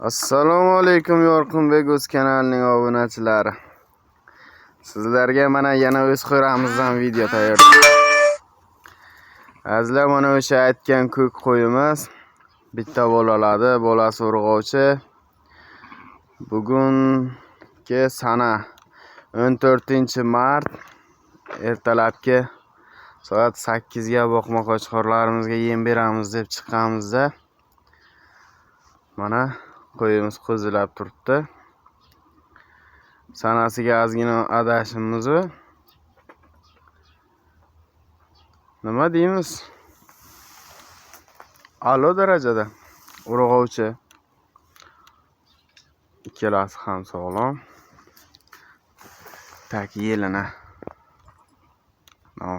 Assalomu alaykum Yorqinbek o'z kanalining obunachilari. Sizlarga mana yana o'z qo'ramizdan video tayyor. Azizlar, mana o'sha aytgan ko'k qo'yimiz bitta bolaladi, bolasi urg'ochi. Bugungi sana 14-mart ertalabki soat 8 ga boqma qo'chqorlarimizga yem beramiz deb chiqqanimizda mana qo'yimiz qo'zilab turibdi. Sanasiga ozgina adashimiz. Nima deymiz? A'lo darajada urg'ovchi. Ikkalasi ham sog'lom. Tak yelini.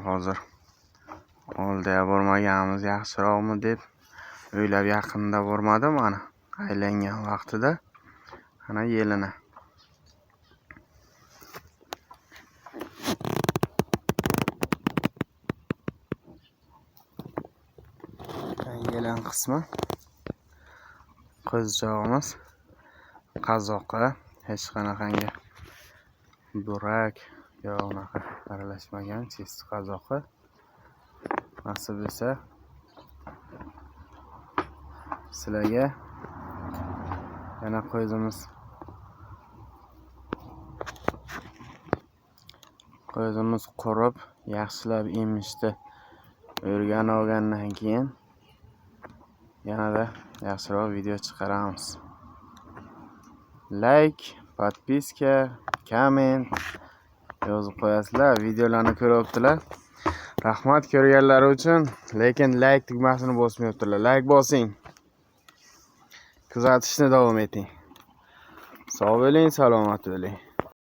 Hozir oldiga bormaganimiz yaxshiroqmi deb o'ylab yaqinda bormadim ana. Aylangan vaqtida ana yelini. Yelin qismi qo'zichog'imiz qazoqqa hech qanaqangi burak yo unaqa aralashmagan chist qazoqi. Nasib etsa sizlarga yana qo'zimiz qurib yaxshilab emishni o'rganib olgandan keyin yanada yaxshiroq video chiqaramiz. Like, podpiska, komment yozib qo'yasizlar. Videolarni ko'ryaptilar. Rahmat ko'rganlari uchun, lekin like tugmasini bosmayaptilar. Like bosing. Kuzatishni davom eting. Sog' bo'ling, salomat bo'ling.